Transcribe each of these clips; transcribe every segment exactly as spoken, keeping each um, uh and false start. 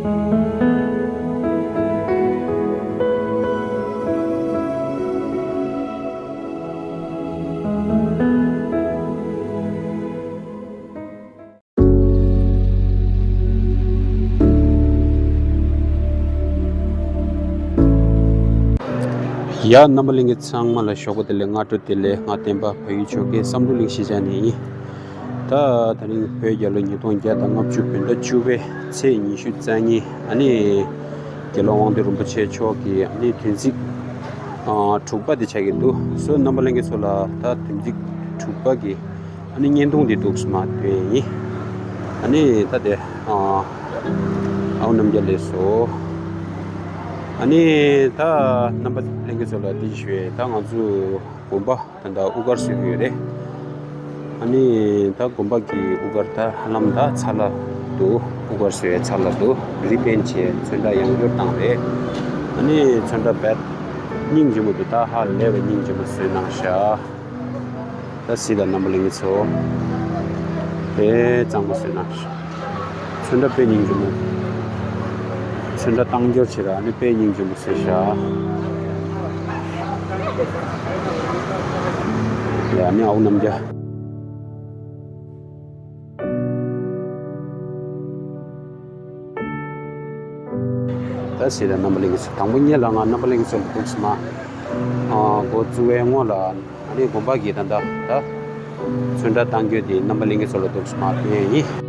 ཡ། རྣམ་པ་ལྷན་རྒྱས་ཚང་མ་ལ་ཞོགས་པ་བདེ་ལེགས། སྔ་དྲོ་བདེ་ལེགས། ང་བསྟན་པ་བལ་ཡུལ་ཆོལ་ཁའི་བསམ་གྲུབ་གླིང་གཞིས་ཆགས་ནས་ཡིན། ད་ད་རིང་བོད་རྒྱལ་ལོ་ཉིས་སྟོང་བརྒྱ་དང་ལྔ་བཅུ་བོད་ཟླ་བཅུ་པའི་ཚེས་ཉི་ཤུ་རྩ་གཉིས། ཨ་ནི་རྒྱལ་བ་དབང་འདུས་རིན་པོ་ཆེ་མཆོག་གི་ཨ་ནི་དུས་ཚིགས་ཨ་དྲུག་པ་དེ་ཆགས་ཀྱི་འདུག་སོ་རྣམ་པ་ལྷན་རྒྱས་ཚོ་ལ་ད་དུས་ཚིགས་དྲུག་པ་གི་ཨ་ནི་བརྙན་ཐུང་འདི་འདུག་སེ་མར་སྟོན་ཡིན། ཨ་ནི་ད་དེ་ཨ་ཨའུ་རྣམ་རྒྱལ་ལགས་སོ། ཨ་ནི་ད་རྣམ་པ་ལྷན་རྒྱས་ཚོ་ལ་འདི་ཞུ་ཡས། ད་ང་ཚོ་དགོན་པ་ད་ལྟ་དབུ་སྒར་བཟོས་ཡོད་རེད། ཨ་ནི་ད་དགོན་པ་གི་དབུ་སྒར་ད་ཧ་ལམ་ད་ཚར་ལ་འདུག་དབུ་སྒར་བཟོས་ཡས་ཚར་ལ་འདུག་རི་པེན་བྱས། ཚོན་ཁྲ་ཡང་བསྐྱར་བཏང་རེད། ཨ་ནི་ཚོན་ཁྲ་དཔེ་སྙིང་རྗེ་མོ་འདུག་ད་ཧ་ལས་པའི་སྙིང་རྗེ་མོ་བཟོས་གནང་ཤག་ད་གཟིགས་དང་རྣམ་པ་ལྷན་རྒྱས་ཚོ། དཔེ་གཙང་མ་བཟོས་གནང་ཤག་ཚོན་ཁྲ་དཔེ་སྙིང་རྗེ་མོ། ཚོན་ཁྲ་བཏང་སྦྱོར་བྱེད་ར་ནི་དཔེ་སྙིང་རྗེ་མོ་བཟོས་ཤག་ཡ་ནི་ཨའུ་རྣམ་རྒྱལ། ད་གཟིགས་དང་རྣམ་པ་ལྷན་རྒྱས་ཚོ། དང་པོ་ཉིད་ལ་ང་རྣམ་པ་ལྷན་རྒྱས་ཚོ་ལ་འདུག་སེ་མར་ཨ་འགོ་བཙུགས་པའི་སྔོན་ལ་ཨ་ནི་དགོན་པ་གི་ད་ལྟ་ད་ཚོན་ཁྲ་བཏང་རྒྱུ་དེ་རྣམ་པ་ལྷན་རྒྱས་ཚོ་ལ་འདུག་སེ་མར་སྟོན་ཡིན།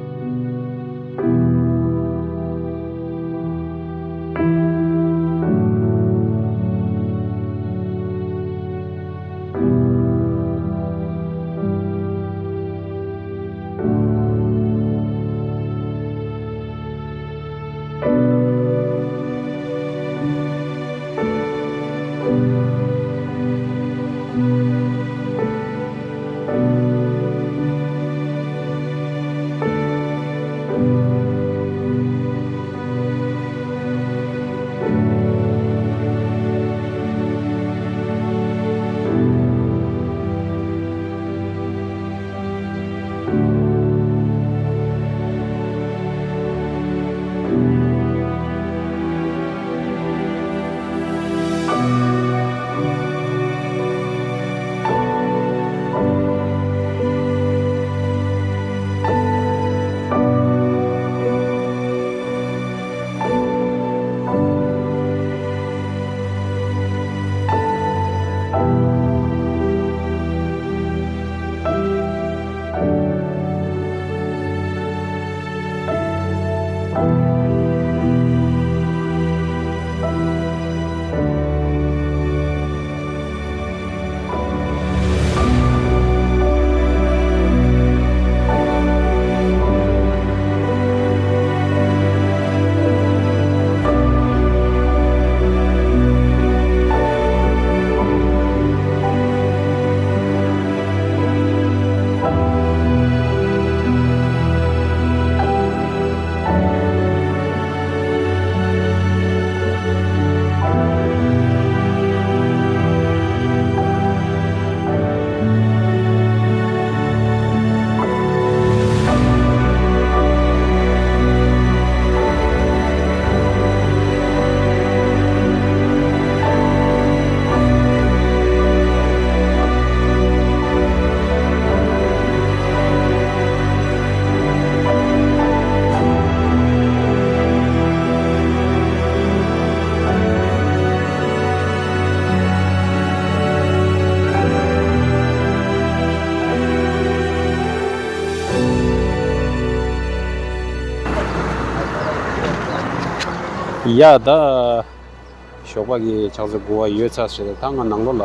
ཡ་ད། ཞོགས་པ་གི་ཕྱག་འཚལ་དགོས་པ་ཡོད་ཚར་ཞེས། ད་ང་ནང་ལོགས་ལ་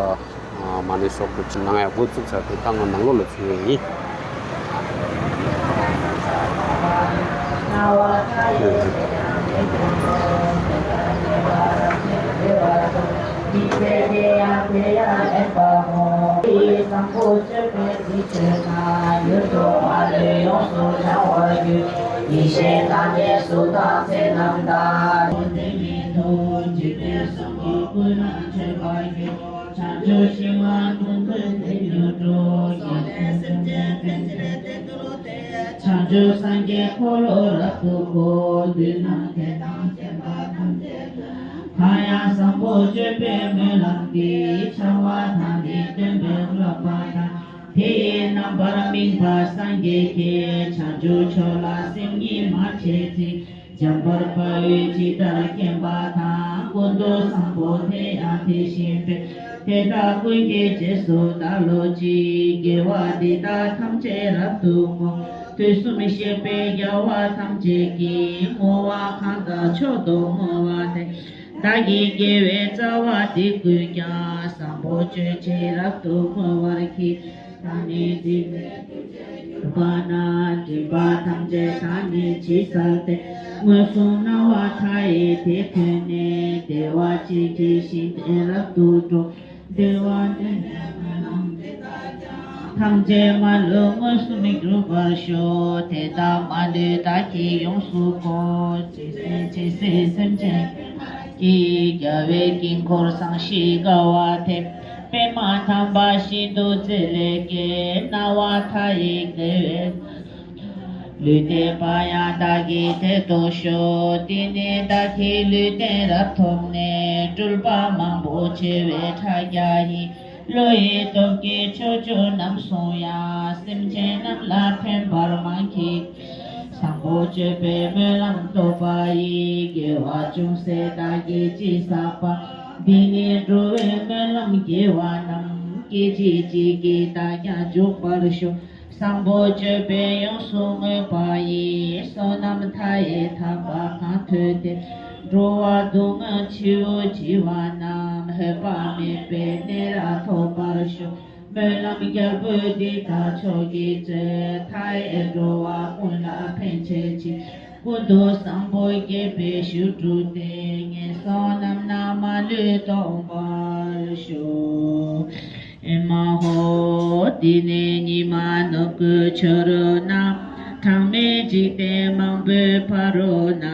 མ་ཎི་སོགས་སྒྲུབ་ཆེན་གནང་ཡག་འགོ་བཙུགས་ཚར་ཏེ། ད་ང་ནང་ལོགས་ལ་ཚུད་ཡས་ཡིན། ཡེ་ཤེས་ཐམས་ཅད་གཟུགས་དང་ཚེ་རྣམས་དང་། འཇིག་རྟེན་གསུམ་གྱི་ཀུན་ནས་མཆོད་པར་གྱུར། བྱང་ཆུབ་ཤིང་རྨ་དྲུང་དུ་དེ་ཉིད་སྤྲོ། སོགས་ལས་སེམས་ཅན་ཕན་ཕྱིར་དེ་མཐོང་སྟེ། བྱང་ཆུབ་སངས་རྒྱས་འཁོར་ལོ་རབ་ཏུ་བསྐོར། བདུད་རྣམས་དེ་དང་བཅས་པ་ཐམས་ཅད་ཀུན། གང་ཡང་བཟང་པོ་སྤྱོད་པའི་སྨོན་ལམ་འདི། བྱ་བ་དང་ནི་ལྡན་པས་བསླབ་པ་དང་། དེ་ཡི་རྣམ་པར་སྨིན་པ་སངས་རྒྱས་ཀྱི། བྱང་ཆུབ་མཆོག་ལ་སེམས་ཉིད་མ་བྱེད་ཅིང་། འཇམ་དཔལ་དཔའ་བོས་ཇི་ལྟར་མཁྱེན་པ་དང་། ཀུན་ཏུ་བཟང་པོ་དེ་ཡང་དེ་བཞིན་ཏེ། དེ་དག་ཀུན་གྱི་རྗེས་སུ་བདག་སློབ་ཅིང་། དགེ་བ་འདི་དག་ཐམས་ཅད་རབ་ཏུ་བསྔོ། དུས་གསུམ་གཤེགས་པའི་རྒྱལ་བ་ཐམས་ཅད་ཀྱིས། བསྔོ་བ་གང་དག་མཆོག་ཏུ་བསྔོ་བ་དེས། བདག་གི་དགེ་བའི་རྩ་བ་འདི་ཀུན་ཀྱང་། བཟང་པོ་སྤྱོད་ཕྱིར་རབ་ཏུ་བསྔོ་བར་བགྱི། བདག་ནི་འཇིག་རྟེན་དུས་ཀྱི་དུས་པ་ན། སྒྲིབ་པ་ཐམས་ཅད་དག་ནི་ཕྱི་བསལ་ཏེ། མངོན་སུམ་སྣང་བ་མཐའ་ཡས་དེར་ཐོན་ནས། བདེ་བ་ཅན་གྱི་ཞིང་དེར་རབ་ཏུ་འགྲོ། བདེ་བ་ཅན་གྱི་སྨོན་ལམ་འདི་དག་ཀྱང་། ཐམས་ཅད་མ་ལུས་མངོན་སུམ་འགྲུབ་པར་ཤོག། དེ་དག་མ་ལུས་བདག་གིས་ཡོངས་སུ་བསྔོ། ཇི་སྲིད་ཇི་སྲིད་སེམས་ཅན་ཀུན་ཀྱི། རྒྱལ་བའི་དཀྱིལ་འཁོར་བཟང་ཞིང་དགའ་བ་དེར། པདྨ་དམ་པ་ཤིན་ཏུ་མཛེས་ལས་སྐྱེས། སྣང་བ་མཐའ་ཡས་དགེ་བའི། ལུས་རྟེན་པ་ཡང་བདག་གིས་དེར་ཐོབ་ཤོག། དེ་ནས་བདག་གིས་ལུས་རྟེན་རབ་ཐོབ་ནས། སྤྲུལ་པ་མང་པོ་བྱེ་བའི་ཕྲག་བརྒྱ་ཡིས། བློ་ཡི་སྟོབས་ཀྱིས་ཕྱོགས་བཅུ་རྣམས་སུ་ཡང་། སེམས་ཅན་རྣམས་ལ་ཕན་པར་མང་གིས། བཟང་པོ་སྤྱོད་པའི་སྨོན་ལམ་བཏབ་པ་ཡིས། དགེ་བ་ཅུང་ཟད་བདག་གིས་ཅི་བསགས་པ། འདི་ནི་འགྲོ་བའི་སྨོན་ལམ་དགེ་བ་རྣམས། སྐད་ཅིག་གཅིག་གིས་བདག་ཀྱང་འཇུག་པར་ཤོག། བཟང་པོ་སྤྱོད་པས་ཡོངས་སུ་བསྔོས་པ་ཡིས། བསོད་ནམས་མཐའ་ཡས་ཐར་པ་གང་ཐོབ་སྟེ། འགྲོ་བ་སྡུག་བསྔལ་ཆུ་བོ་བྱེ་བ་རྣམས། ལྷོད་པ་མེད་པའི་གནས་རབ་ཐོབ་པར་ཤོག། སྨོན་ལམ་རྒྱལ་པོ་འདི་དག་མཆོག་གི་མཛོད། མཐའ་ཡས་འགྲོ་བ་ཀུན་ལ་ཕན་བྱེད་ཅིང་། ཀུན་ཏུ་བཟང་པོ་སྐྱེད་པའི་ཤུགས་སྒྲུབ་སྟེ། ངན་སོང་རྣམས་ན་མ་ལུས་ལྡོག་པར་ཤོག། ཨེ་མ་ཧོ། འདི་ནི་ཉི་མ་ནུབ་ཀྱི་ཆ་རོགས་ན། གྲངས་མེད་འཇིག་རྟེན་མང་པོའི་ཕ་རོལ་ན།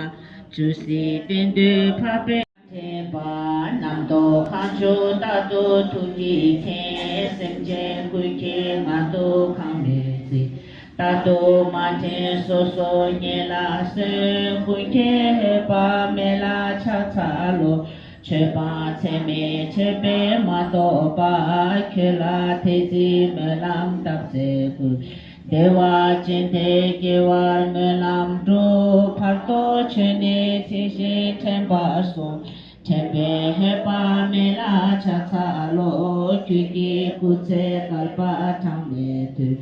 བཅུ་གཅིག་སྟེང་དུ་འཕགས་པའི། དྲན་པ་རྣམ་རྟོག་གང་བྱུང་རྟག་ཏུ་ཐུགས་ཀྱིས་མཁྱེན། སེམས་ཅན་ཀུན་གྱི་ངང་དུ་གང་མོས་གཟིགས། རྟག་ཏུ་མ་དྲན་སོ་སོ་ཉིད་ལ་སོན། ཀུན་མཁྱེན་ཧེ་མ་མེ་ལྷ་ཕྱག་འཚལ་ལོ། ཆོས་སྤངས་ཚད་མེད་ཆོས་པས་མ་རྟོགས་པ། ཁྱོད་ལ་ཐེག་ཆེན་སྨོན་ལམ་བཏབ་ཚེ་ཀུན། བདེ་བ་ཅན་དེ་སྐྱེ་བར་སྨོན་ལམ་སྒྲུབ། བར་དོ་ཆོས་ནི་ཚིག་བཞིན་དྲན་པར་གསུངས། དྲན་པས་ཧེ་མ་མེ་ལྷ་ཕྱག་འཚལ་ལོ། ཁྱོད་ཀྱི་སྐུ་ཚེ་བསྐལ་པ་གྲངས་མེད་དུས།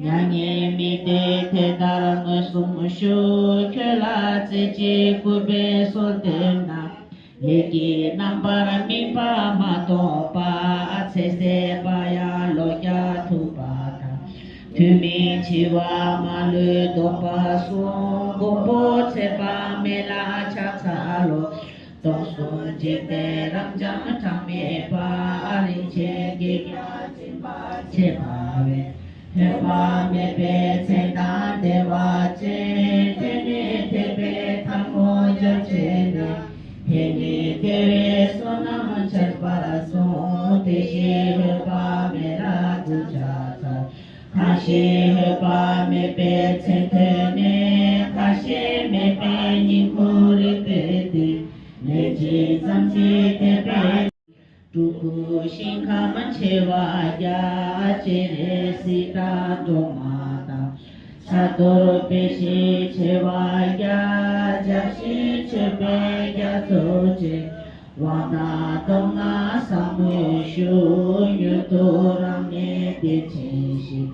མྱ་ངན་མི་འདའ་དེ་ལྟར་མངོན་སུམ་བཞུགས། ཁྱོད་ལ་རྩེ་གཅིག་གུས་པས་གསོལ་འདེབས་ན། ལས་ཀྱི་རྣམ་པར་སྨིན་པ་མ་གཏོགས་པ། ཚེ་ཟད་པ་ཡང་ལོ་བརྒྱ་ཐུབ་པ་དང་། དུས་མིན་འཆི་བ་མ་ལུས་ལྡོག་པ་གསུངས། མགོན་པོ་ཚེ་དཔག་མེད་ལ་ཕྱག་འཚལ་ལོ། སྟོང་གསུམ་འཇིག་རྟེན་རབ་འབྱམས་གྲངས་མེད་པ། རིན་ཆེན་བགེགས་རྒྱ་སྦྱིན་པ་བྱེད་པ་བས། ཐོགས་པ་མེད་པའི་མཚན་དང་བདེ་བ་ཅན། དེ་ནི་ཐེག་པའི་ཐལ་མོ་སྦྱར་བྱས་ནས། དེ་ཉིད་བདེ་བའི་བསོད་ནམས་ཆར་པར་སོང་། དེ་བཞིན་འོད་དཔག་མེད་ལ་སྐུ་ཕྱག་འཚལ། ཁ་ཞེ་འོད་དཔག་མེད་པའི་མཚན་ཐོས་ནས། ཁ་ཞེ་མེད་པའི་སྙིང་ཁོང་རུས་པའི་གཏིང་། ལན་གཅིག་ཙམ་ཞིག་དད་པས། སྤྲུལ་སྐུ་ཞིང་ཁམས་ཆེ་བ་བརྒྱ། སྤྱན་རས་གཟིགས་དང་འགྲོ་མ་དང་། ཕྱག་རྡོར་དཔལ་བཤེས་ཆེ་བ་བརྒྱ། བརྒྱ་བྱིན་མཆོད་པའི་རྒྱ་མཚོ་ཆེ། དབང་དང་སྟོབས་དང་ཟབ་མོའི་ཤུགས། མྱུར་དུ་རང་གནས་བདེ་ཆེན་ཞིང་།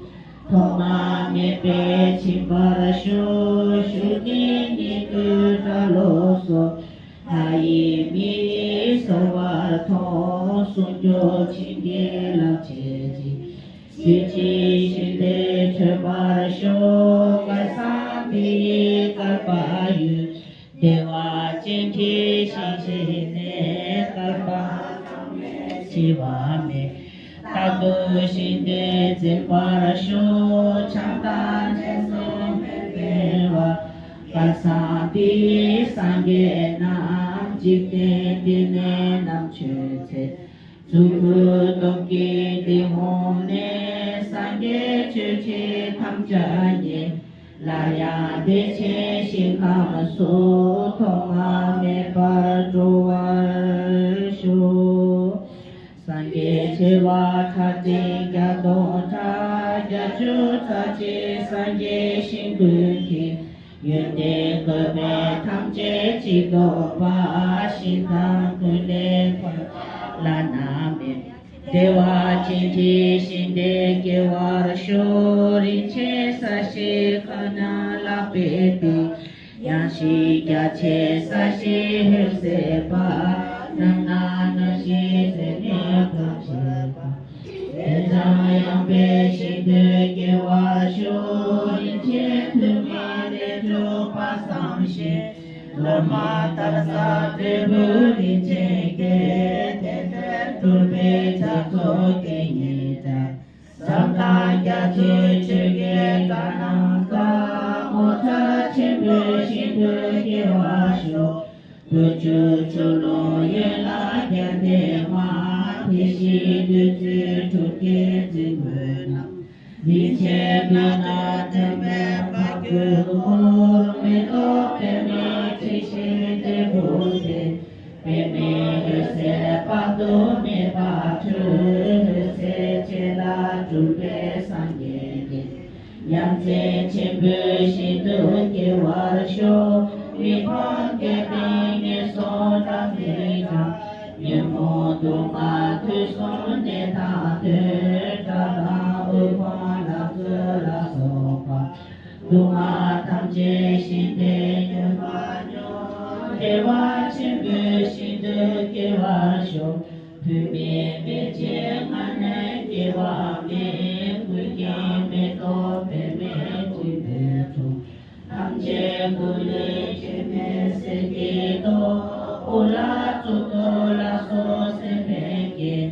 ཐོག་མ་མེད་པས་ཕྱིན་པར་ཤོག། ཞུ་ནི་སྙིགས་དུས་གྲགས་ལོག་སོགས། ལྷ་ཡི་མིག་གིས་གསལ་བར་མཐོང་། གསུང་སྒྱུར་བྱིན་གྱིས་བརླབ་བྱེད་ཅིང་། གཟི་བརྗིད་ཞི་བདེས་ཁྱབ་པར་ཤོག། བསྐལ་བཟང་འདི་ཡི་བསྐལ་པ་ཡུན། བདེ་བ་ཅན་གྱི་ཞིང་ཞིག་ནས། བསྐལ་པ་གྲངས་མེད་འཆི་བ་མེད། རྟག་ཏུ་ཞི་བདེས་འཛིན་པར་ཤོག། བྱམས་དང་ངན་སོང་མེད་པའི་དབང་། བསྐལ་བཟང་འདི་ཡི་སངས་རྒྱས་རྣམས། འཇིག་རྟེན་འདི་ནས་ནམ་བྱོན་ཚེ། གཙུག་ཕུད་སྟོབས་ཀྱིས་འདི་ཕོངས་ནས། སངས་རྒྱས་ཆོས་ཀྱི་ཐམས་ཅད་ཉིད། སླར་ཡང་བདེ་ཆེན་ཞིང་ཁམས་སུ། ཐོག་མ་མེད་པར་འགྲོ་བར་ཤོག། སངས་རྒྱས་བྱེ་བ་ཕྲག་སྟེང་བརྒྱ་སྟོང་ཕྲག། བརྒྱད་ཅུ་རྩ་གཅིག་སངས་རྒྱས་ཞིང་ཀུན་གྱི། ཡོན་ཏན་བཀོད་པས་ཐམས་ཅད་ཀྱིས་སྟོང་པ། ཞིང་དང་ཀུན་ལས་འཕགས་པ་བླ་ན་མེད། བདེ་བ་ཅན་གྱི་ཞིང་དུ་སྐྱེ་བར་ཤོག། རིན་ཆེན་ས་གཞི་ཁ་ནང་ལག་པའི་སྟེང་། ཡང་ཞིག་རྒྱ་ཆེ་ས་གཞི་འོད་ཟེར་འབར། རྣམ་སྣང་སྣང་བཞི་ཟེར་མེད་ཐམས་ཅད་འབར། དེ་ཙམ་ཡངས་པའི་ཞིང་དུ་སྐྱེ་བར་ཤོག། རིན་ཆེན་ཐུར་མ་ལས་གྲུབ་པ་བསམ་ཤིང་། ལོ་མ་དར་ཟབ་འབྲས་བུ་རིན་ཆེན་གྱི། དེ་ཚེ་གྲུབ་པའི་རྒྱ་མཚོ་དེ་ཉིད་དང་། ཟབ་དང་རྒྱ་ཆེའི་ཆོས་ཀྱི་སྒྲ་རྣམས་དང་། ངོ་མཚར་ཆེན་པོའི་ཞིང་དུ་སྐྱེ་བར་ཤོག། བུ་ཆུ་ཆུ་ཀླུང་ཡན་ལག་བརྒྱད་ལྡན་མ། དེ་བཞིན་བདུད་རྩི་འབྲུམ་སྐྱེས་རྫིང་བུ་རྣམས། རིན་ཆེན་སྣ་ནམ་ལྡན་པའི་བ་སྤུའི་འཁོར། མེ་ཏོག་པདྨའི་དྲི་ཞིམ་ལྡན་པོ་དེ། པདྨའི་འོད་ཟེར་དཔག་ཏུ་མེད་པ་འཕྲོས། འོད་ཟེར་བཅས་ལ་འགྲོ་བའི་སངས་རྒྱས་ཀྱི། ཡ་མཚན་ཆེན་པོའི་ཞིང་དུ་སྐྱེ་བར་ཤོག། མི་ཕམ་སྐལ་ལྡན་ངན་སོང་བྲལ་བའི་བྱ། ཉོན་མོངས་དུག་ལྔ་དུས་གསུམ་གནས་དང་བསྟུན། དགྲ་དང་དབུལ་ཕོངས་ལག་རྩལ་ལ་སོགས་པ། དུག་ལྔ་ཐམས་ཅད་ཞི་སྟེ་ཉོན་མོངས་ཉུང་། བདེ་བ་ཆེན་པོའི་ཞིང་དུ་སྐྱེ་བར་ཤོག། བུད་མེད་མི་ཆེན་ལྔ་ནི་སྐྱེ་བ་མེད། ཀུན་མཁྱེན་མེ་ཏོག་པདྨའི་སྤྲིན་པའི་དྲུང་། ཐམས་ཅད་ཀུན་ལས་ཆེ་བའི་སྲས་ཀྱི་ཏོག། འོ་ལ་གཙུག་ཏོར་ལ་སོགས་སེམས་དཔའི་སྐྱེ།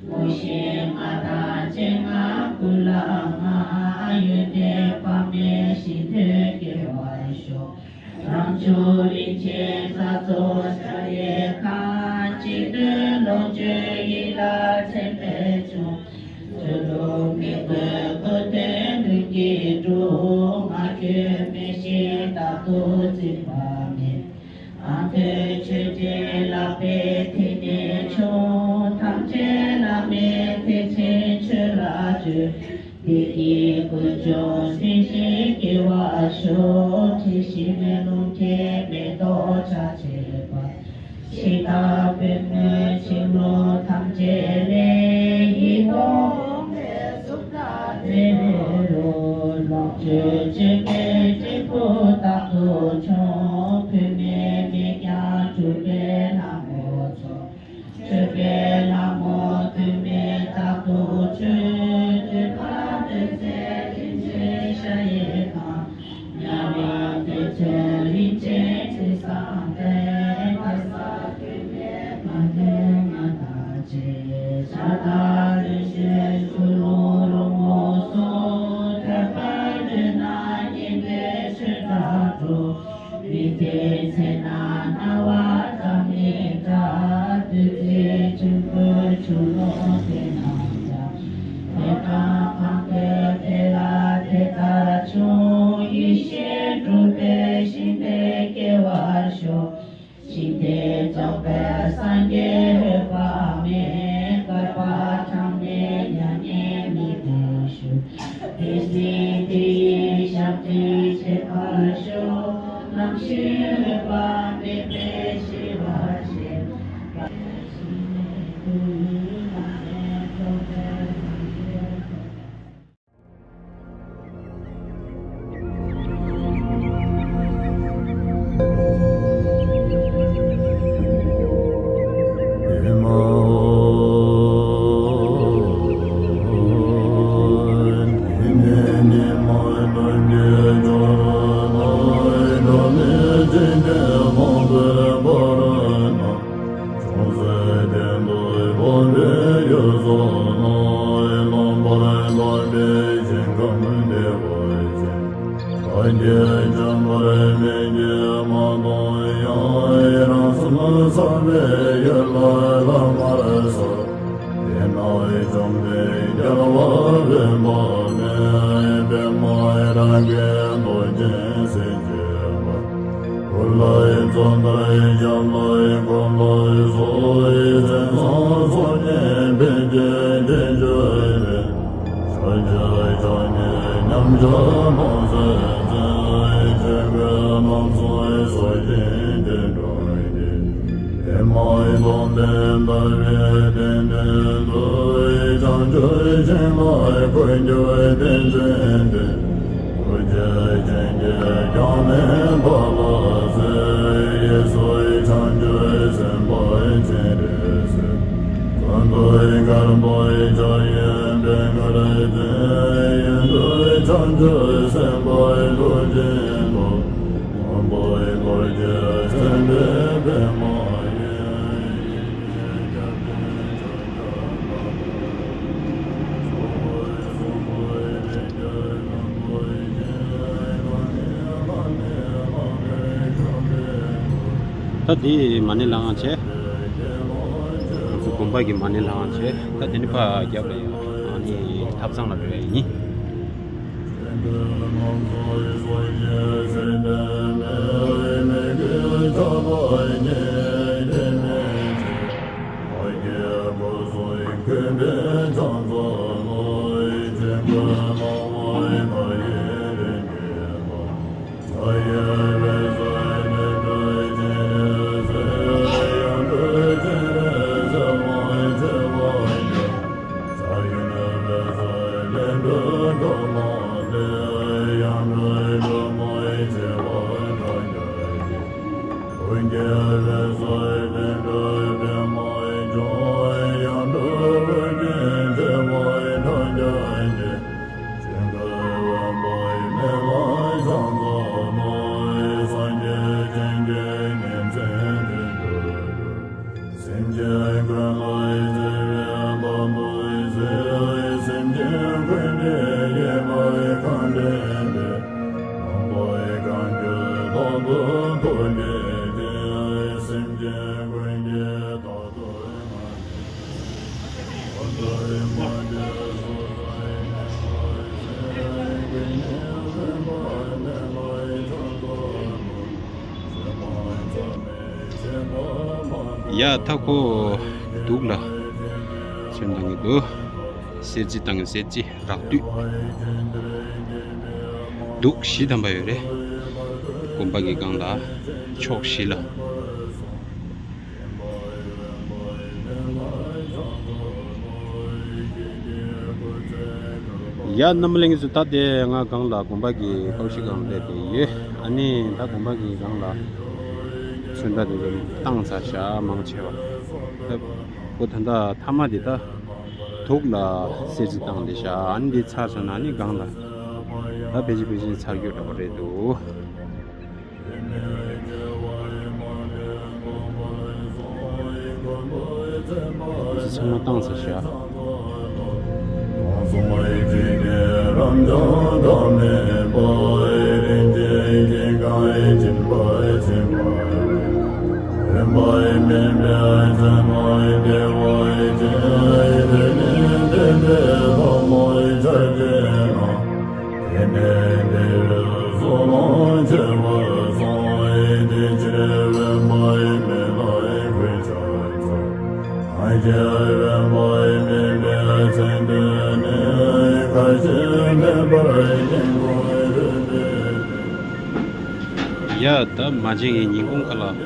མོ་ཤེས་ལྔ་དང་སྤྱན་ལྔ་ཀུན་ལ་མངའ། ཡོན་ཏན་དཔག་མེད་ཞིང་དུ་སྐྱེ་བར་ཤོག། རང་བྱུང་རིན་ཆེན་ལྷ་ཚོགས་ཤཱ་རིའི་ཁང་། གཅིག་བསྡུས་ལོངས་སྤྱོད་ཡིད་ལ་དྲན་པས་ཕྱུང་། སྤྱོད་ལུགས་མི་རྒོད་གོ་དོན་ལྷུན་གྱིས་གྲུབ། ང་རྒྱལ་མེད་ཞིང་རྟག་ཏུ་རྩིག་པ་མེད། ཨ་ཐུར་ཆོས་ཅན། ལག་པའི་མཐིལ་ནས་ཕྱུང་། ཐམས་ཅད་བླ་མེད་ཐེག་ཆེན་ཆོས་ལ་སྤྱོད། བདེ་སྐྱིད་ཀུན་འབྱུང་ཟིན་ཞིང་སྐྱེ་བར་ཤོག། དྲི་ཞིམ་ལུང་བསྟན་མེ་ཏོག་ཆ་བྱད་པ། ཕྱི་དང་པུས་མོའི་ཕྱི་ལོགས་ཐམས་ཅད་ལས། ཡིད་འོང་བའི་གཟུགས་དག་རེ་རེ་རུ། ལོངས་སྤྱོད་བཅོས་མའི་སྤྲིན་ཕུང་རྟག་ཏུ་ཕྱུང་། བུད་མེད་མིག་རྒྱན་གྲུབ་པའི་ལྷ་མོ་མཚོ། མཆོད་པའི་ལྷ་མོ་དུ་མས་རྟག་ཏུ་མཆོད། འདོད་པ་འདོད་སྲེད་རིན་ཆེན་ཤ་ཡི་ཁང་། དམྱལ་བ་འདོད་ཚོལ་རིན་ཆེན་དྲི་བཟང་ལྡན། གར་ས་དུ་མས་མ་ལུས་ང་དང་བཅས། ཇ་དང་རིན་ཆེན་ཆུ་ཀླུང་རོལ་མོ་སོགས། ཐོས་པ་ལོས་ན་སྙན་པའི་ཆོས་སྒྲ་སྒྲོག། མི་བདེ་ཚེ་ན་སྣང་བ་སྒྲ་མི་སྒྲ། བདུད་རྩི་ཆུ་བོའི་ཆུ་ཀླུང་དེ་རྣམས་ཀྱང་། དེ་དག་གང་དགོས་དེ་ལ་དེ་ལྟར་ཕྱུང་། ཡེ་ཤེས་སྒྲུབ་པའི་ཞིང་དེར་སྐྱེ་བར་ཤོག། ཞིང་དེ་རྫོགས་པའི་སངས་རྒྱས་འོད་དཔག་མེད། བསྐལ་པ་གྲངས་མེད་མྱ་ངན་མི་འདའ་ཞིང་། དེ་སྲིད་དེ་ཡི་ཞབས་རྗེས་བྱེད་པར་ཤོག། ནམ་ཞིག་འོད་དཔག་མེད་པས་ཞི་བར་བྱེད། བཅོམ་ལྡན་རྒྱལ་བ་དཔལ་འབར་མའི་པདྨ་རཱ་གའི་རྡོ་རྗེ་སེམས་བསྐྱེད་པ། ལྷ་ཡི་གཙུག་ལག་ཞབས་ལ་འཁོར་ལོ་སོགས་སེམས་ཅན་ཚོགས་བརྒྱད་ཕན་བདེའི་རྒྱལ་མཆོག་ཡིན་པས། ཕྱོགས་བཅུའི་ཕྱོགས་བརྒྱད་མཉམ་བཞག་ནོར་སྲིད་རྩེ། ཆོས་གོས་རྣམ་གསུམ་གསོལ་ཞིང་སྐྱེ་འགྲོ་ཡི། ཨེ་མ་ཡི་སྟོང་པའི་ཟླ་བའི་གདན་འདྲེན་དུ། བྱང་ཆུབ་ཤིང་ལ་འཁོད་གྱུར་ཏིང་འཛིན་ཏེ། ཐུགས་རྗེ་ཆེན་གྱི་ཞལ་ནས་ཕར་ལ་གཟིགས། གཡས་སུ་བྱང་ཆུབ་སེམས་དཔའ་སྤྱན་རས་གཟིགས། གཡོན་དུ་དཀར་པོའི་ཕྱག་གཡོན་པས་གར་བྱེད། གཡོན་དུ་བྱང་ཆུབ་སེམས་དཔའི་ཐུགས་རྗེའི་ཐོག། སྔོན་པོའི་རྡོ་རྗེ་སེམས་དཔའི་པདྨ་ཡིས། ད་དེ་མ་ཎི་ལྷ་ཁང་བྱས། ང་ཚོ་དགོན་པ་གི་མ་ཎི་ལྷ་ཁང་བྱས། ད་དེ་ནི་ཕར་རྒྱབ་ལ་ཡོད། ཨ་ནི་ཐབ་ཚང་ལ་འགྲོ་ཡ་ཡིན། སེམས་ཅན་ཀུན་ལ་བརྩེ་བའི་བདག་པོས་གཟིགས། སེམས་ཅན་ཀུན་གྱི་དགེ་བའི་ཁ་འདྲེན་པའི། དང་པོའི་གང་བྱོའི་ཐོག་ཏུ་ཐུགས་བསྐྱེད་དེ། སེམས་ཅན་ཀུན་གྱི་བདག་ཏུ་ང་ཡ་ད་ཁོ་འདུག་ལ། ཚོན་བཏང་གི་འདུག་གསེར་བརྗེ་བཏང་གི། གསེར་བརྗེ་རགས་བསྡུས། འདུག་བཞི་ཐམ་པ་ཡོད་རེད། དགོན་པ་གི་སྒང་ལ། ཕྱོགས་བཞི་ལ། ཡ་རྣམ་པ་ལྷན་རྒྱས་ཚོ། ད་དེ་ང་སྒང་ལ་དགོན་པ་གི་ཕྱོགས་བཞི་སྒང་སླེབས་བསྡད་ཡོད། ཨ་ནི་ད་དགོན་པ་གི་སྒང་ལ་ཚོན་ཁྲ་དེ་ཚོ་བཏང་ཚར་བཞག་མང་ཆེ་བ། ད་ཁོ་ད་ལྟ་མཐའ་མ་དེ་ད་དུག་ལ་གསེར་བརྗེ་བཏང་བསྡད་བཞག་ཨ་ནི་དེ་ཚར་སོང་ན་ཨ་ནི་སྒང་ལ་ད་ཕལ་ཆེར་ཕལ་ཆེར་ཚར་རྒྱུ་འདྲ་པོ་རེད་འདུག་ཚང་མ་བཏང་ཚར་བཞག་ཡ་ད་མ་བྱན་གྱི་ཉིན་གུང་ཁ་ལག་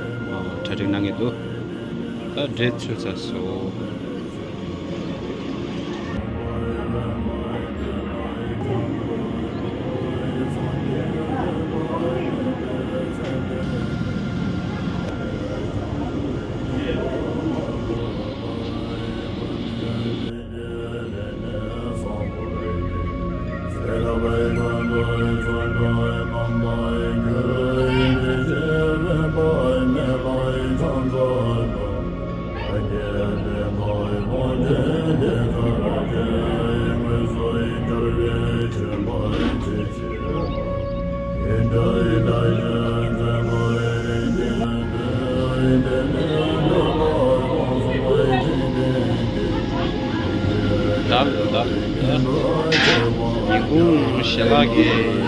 གྲ་སྒྲིག་གནང་གི་འདུག་ད་འབྲས་ཚོས་ཚར་སོང་། ཉིན་གུང་ཞལ་ལག་གི།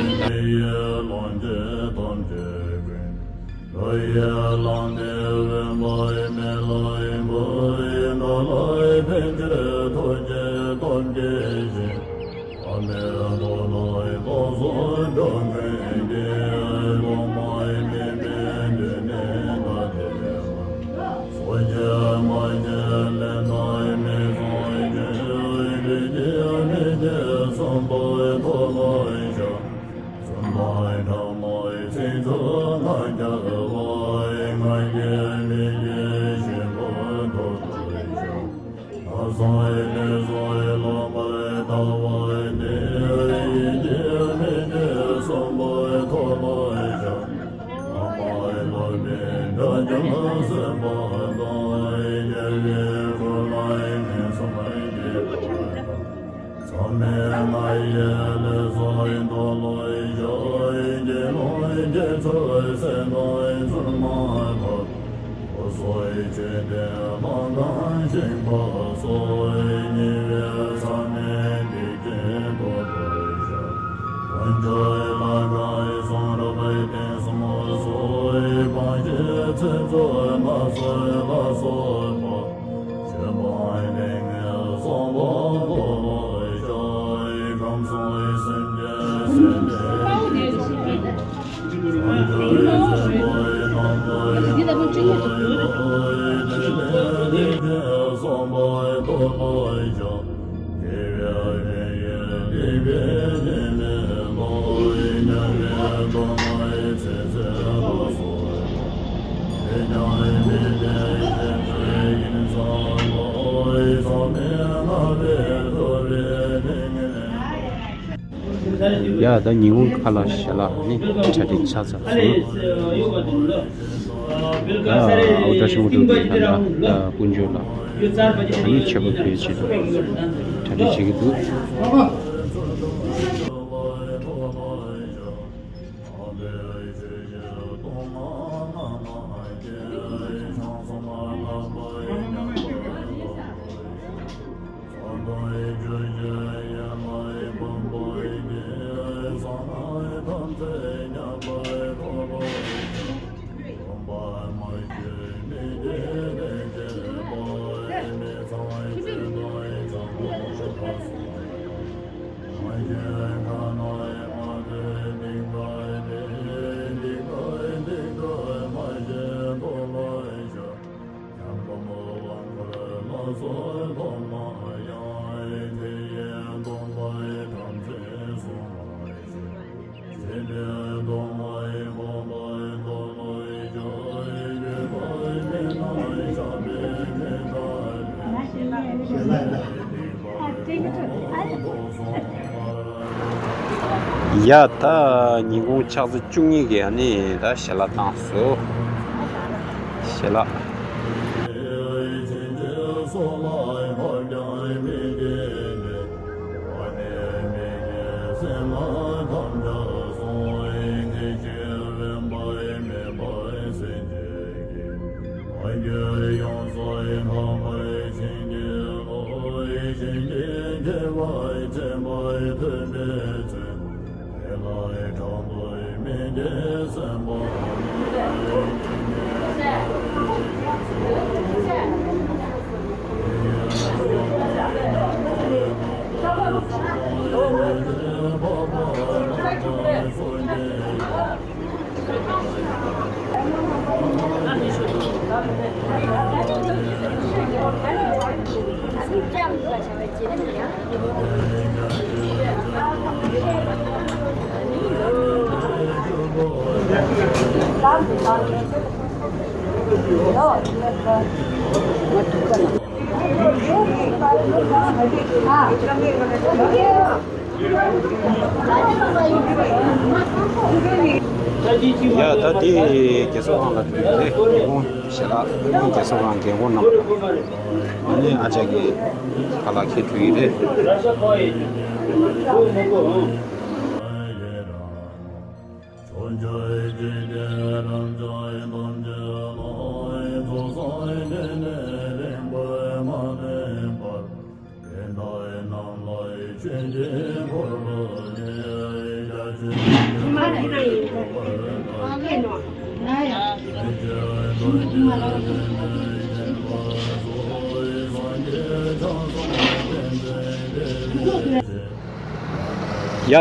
ཡ་ད་ཉིན་གུང་ཁ་ལག་ཞལ་ལག་ནི་གྲ་སྒྲིག་ཆགས་ཚར་སོང་། ད་ཨའོ་ཏྲ་ཤོག་འགྲོ་དུས་ད་ལྟ་ད་དཀོན་མཆོག་ལ་ད་ནི་མཆོད་པ་ཕུལ་ཆེད་དུ་གྲ་སྒྲིག་བྱེད་ཀྱི་འདུག། ཡ་ད་ཉིན་གུང་ཕྱག་ཚོད་བཅུ་གཉིས་ཀྱི་ཨ་ནི་ད་ཞལ་ལག་བཏང་སོང་། ཞལ་ལག། ཡ་ད་དེ་རྒྱལ་ཚོགས་ཁང་ལ་འགྲོ་ཡི་རེད། ཉིན་གུང་ཞལ་ལག་ཉིན་གུང་རྒྱལ་ཚོགས་ཁང་རྒན་གོག་རྣམས་ཨ་ནི་ཨ་ཅག་གི་ཁ་ལག་ཁྱེར་འགྲོ་ཡི་རེད། ཡ།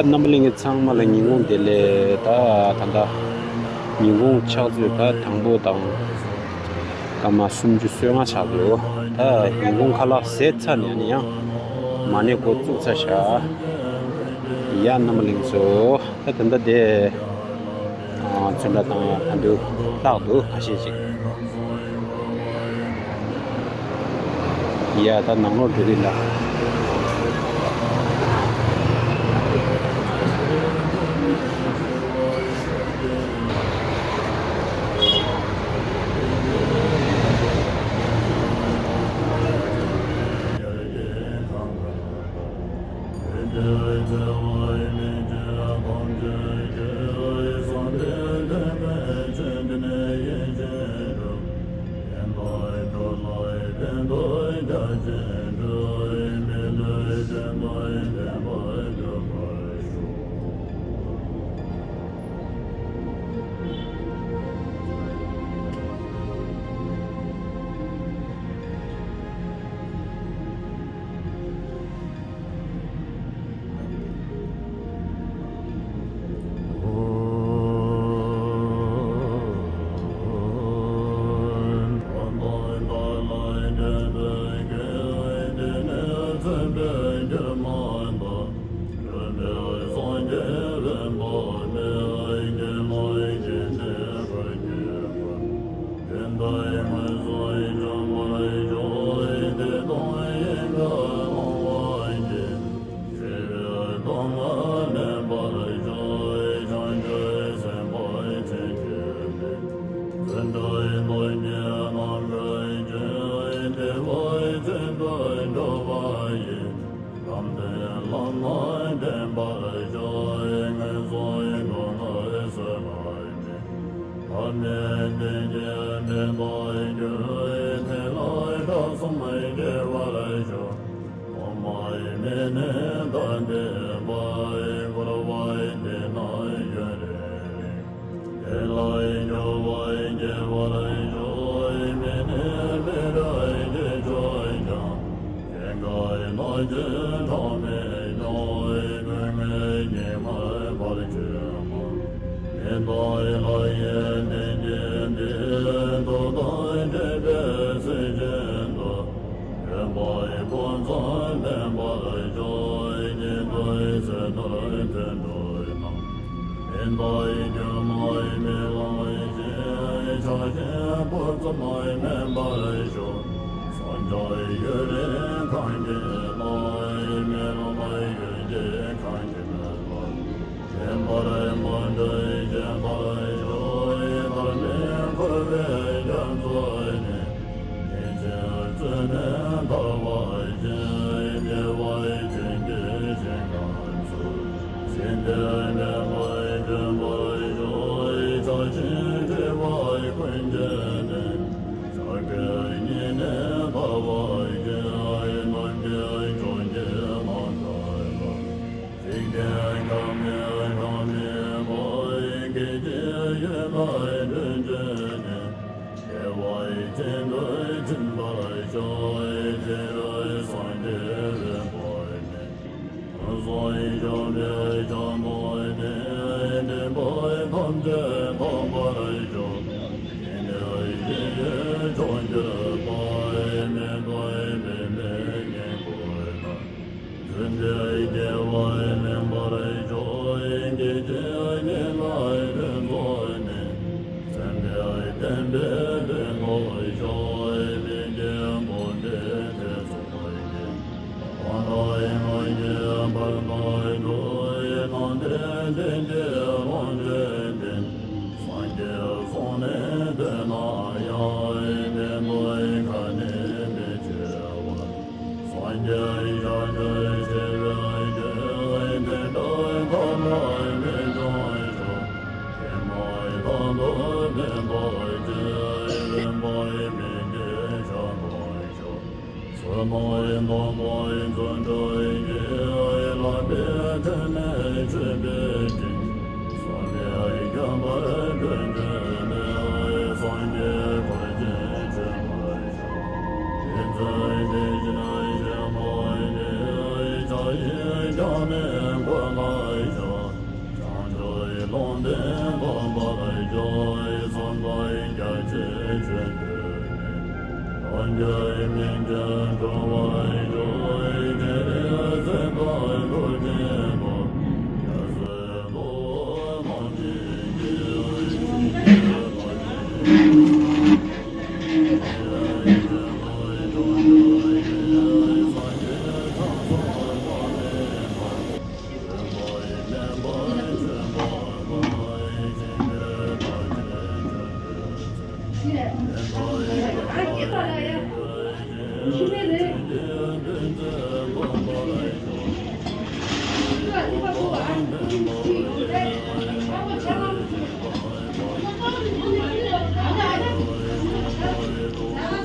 རྣམ་པ་ལྷན་རྒྱས་ཚང་མ་ལ་ཉིན་གུང་བདེ་ལེགས། ད་ད་ལྟ་ཉིན་གུང་ཕྱག་ཚོད་ད་དང་པོ་དང་སྐར་མ་སུམ་ཅུ་སོ་ལྔ་ཆགས་འདུག་ད་ཉིན་གུང་ཁ་ལག་ཟས་ཚར་ནས་ནི་ཡང་མ་ཎི་འགོ་བཙུགས་ཚར་བཞག་ཡ། རྣམ་པ་ལྷན་རྒྱས་ཚོ། ད་ད་ལྟ་དེ། ཨ། ཚོན་ཁྲ་དང་ཡང་ད་དུང་ལྷག་འདུག་ཁ་ཤས་ཅིག་ཡ། ད་ནང་ལོགས་འགྲོ་གི་ལ།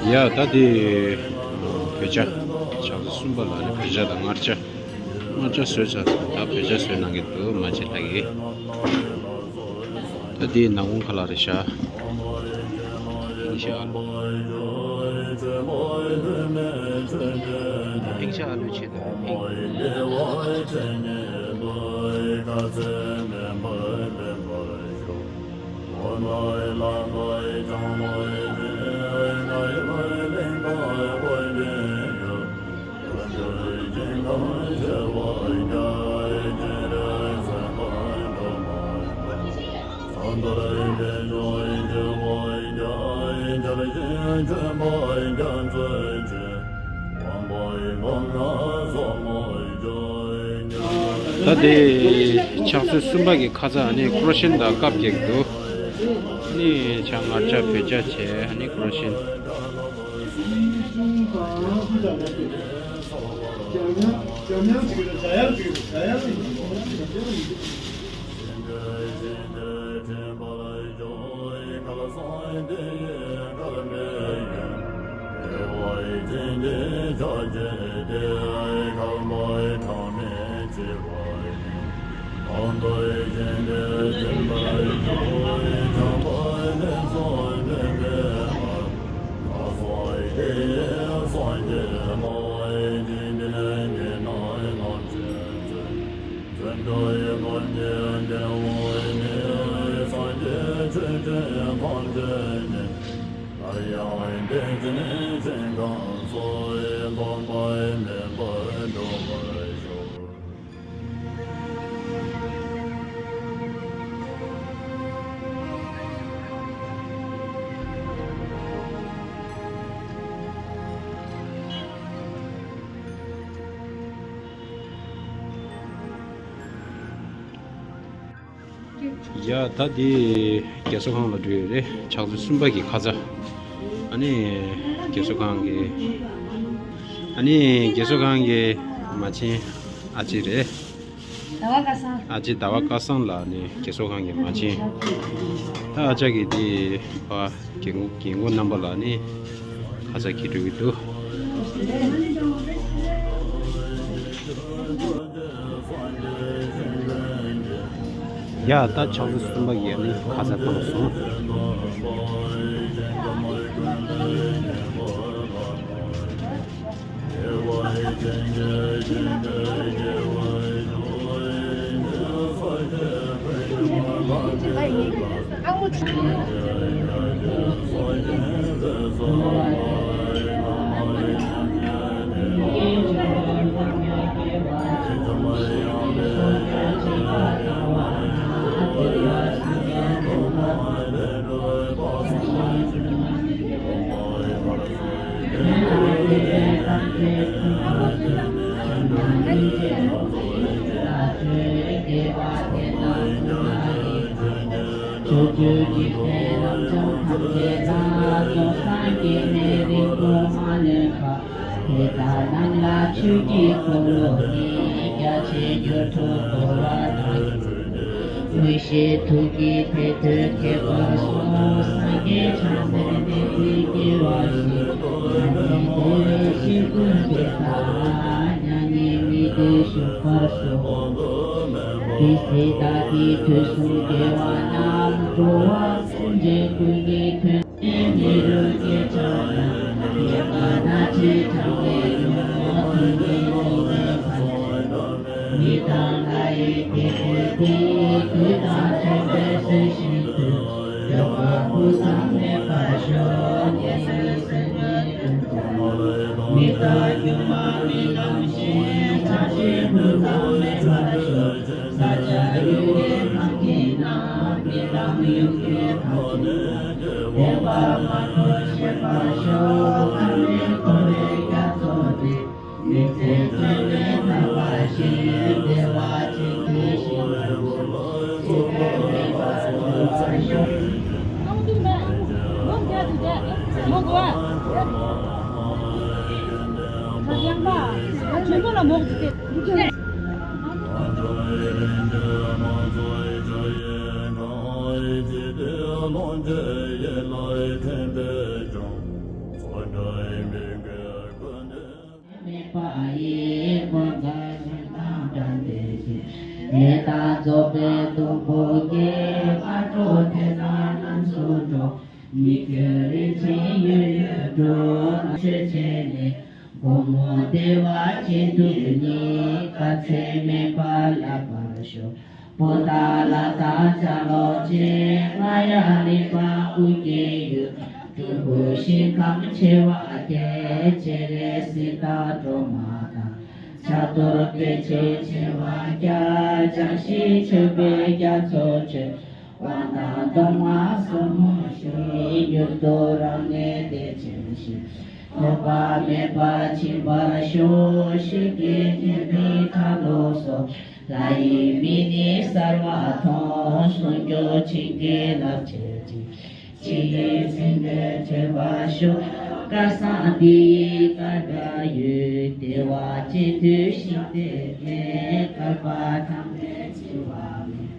ཡ་ད་དེ་བོད་ཇ། ཕྱག་ཚོད་གསུམ་པ་ལ་ནི་བོད་ཇ་དང་མངར་ཇ། མངར་ཇ་བཟོས་ཚར་སོང་། ད་བོད་ཇ་བཟོས་གནང་གི་འདུག་མ་ཅི་ལྷག་གི། ད་དེའི་ནང་ཁོང་ཁ་ལག་རེད་ཤག་ཧིང་ཤ་ཨ་ལུ། ཧིང་ཤ་ཨ་ལུའི་ཆེད་དུ་ཧིང་། ད་དེ་ཕྱག་ཚོད་གསུམ་པ་གི་ཁ་ཚ་ཨ་ནི་ཀྲོ་ཤན་དང་ཀབ་ཀེག་འདུག་ཨ་ནི་ཇ། མངར་ཇ། བོད་ཇ་བྱས། ཨ་ནི་ཀྲོ་ཤན། ཡ་ད་འདི་རྒས་གསོ་ཁང་ལ་འགྲོ་ཡོད་རེད། ཕྱག་ཚོད་གསུམ་པ་གི་ཁ་ཚ། ཨ་ནི་རྒས་གསོ་ཁང་གི། ཨ་ནི་རྒས་གསོ་ཁང་གི་མ་བྱན་ཨ་ཅེ་རེད། ཟླ་བ་སྐལ་བཟང་། ཨ་ཅེ་ཟླ་བ་སྐལ་བཟང་ལགས་ནི་རྒས་གསོ་ཁང་གི་མ་བྱན། ད་ཨ་ཅག་གིས་འདི་ཕ་རྒན་རྒན་གོག་རྣམ་པ་ལ་ནི་ཁ་ཚ་འཁྱེར་འགྲོ་གི་འདུག་ཡ་ད་ཕྱག་ཚོད་གསུམ་པ་ཡས་ནི་ཁ་ཚ་བཏང་སོང་། ཕྱོགས་བཅུའི་འཇིག་རྟེན་རབ་འབྱམས་ཐམས་ཅད་ལ། སྟོང་སངས་རྒྱས་ནས་རིང་པོར་མ་ལོན་པ། དེ་དག་རྣམས་ལ་ཆོས་ཀྱི་འཁོར་ལོ་ནི། རྒྱ་ཆེར་འགྱུར་ཕྱིར་འཁོར་བ་དང་། མངོན་ཤེས་ཐུགས་ཀྱི་ཐད་དུ་མཁས་པ་སོགས། སངས་རྒྱས་བྱང་སེམས་ཏིང་འཛིན་སྐྱེ་བ་ཞིག །ཐ་མལ་བདེ་བའི་གཤིས་ཀུན་སྐྱེ་དག །མྱ་ངན་མི་བདེ་ཞི་བར་ཤོག །དེ་ཚེ་བདག་གི་དུས་གསུམ་དགེ་བ་རྣམས། འགྲོ་བ་སེམས་ཅན་ཀུན་གྱི་དོན་ནི། མི་རུ་སྐྱེ་ཆགས་དང་། སྐྱེ་རྒ་ན་འཆིའི་གྲང་ངར་ཉོན་མོངས་དུག་ལྔའི་གཉེན་པ་ནས། མི་དང་ལྷ་ཡི་དགེ་འདུན་ཏེ། དུས་དང་མཐུན་པའི་ཚུལ་བཞིན་དུ། སྐྱོབ་པ་སྤུ་ཙམ་མེད་པར་ཤོག་མེད་པ་ཡི་སྒོ་འགལ་ཞིང་དང་བྲལ་ཏེ་ཞིང་ལས་དང་རྫོགས་པའི་སྡོང་པོ་སྐྱེས། སྔ་དྲོ་དེ་ལ་རྣམ་སུ་འགྲོ། མི་བསྐྱོད་རིན་ཆེན་ཡོད་ཡོད་འགྲོ། ཆོས་བྱས་ནས་སྒོ་མོ་བདེ་བ་ཅན་དུ་ནི། དཀའ་ཚེགས་མེད་པར་བསླབ་པར་ཤོག་པོ་ཏ་ལ་དང་ཆ་ལོག་ཅན། རྔ་ཡབ་རིག་པ་དབུ་སྐྱེས་ཡུལ། སྤྲུལ་སྐུ་ཞིང་ཁམས་ཆེ་བ་བརྒྱད། སྤྱན་རས་གཟིགས་དང་སྒྲོལ་མ་དང་། ཕྱག་རྡོར་དཔེ་བྱད་ཆེ་བ་བརྒྱ། བྱང་ཞིང་ཆུབ་པའི་རྒྱ་མཚོ་ཆེ། དབང་དང་གདམས་ངག་ཟབ་མོ་ཞིང་། མྱུར་དུ་རབ་གནས་བདེ་ཆེན་ཞིང་། ཐོགས་པ་མེད་པར་ཕྱིན་པར་ཤོག །ཤེས་ཀྱི་ཉེར་ལེན་ཁྲ་ལོ་སོགས། ལྷ་ཡི་མིག་ནི་གསལ་བར་མཐོང་། གསུང་སྐྱོང་བྱིན་གྱིས་བརླབ་བྱེད་ཅིང་། ཕྱི་ཡི་ཚིག་ནི་བྲལ་བར་ཤོག །སྐལ་བཟང་འདི་ཡི་སྐལ་བ་ཡོད། བདེ་བ་ཅན་དུ་ཞིང་དེར་གནས། བསྐལ་པ་ཐམས་ཅད་འཆི་བ་མེད།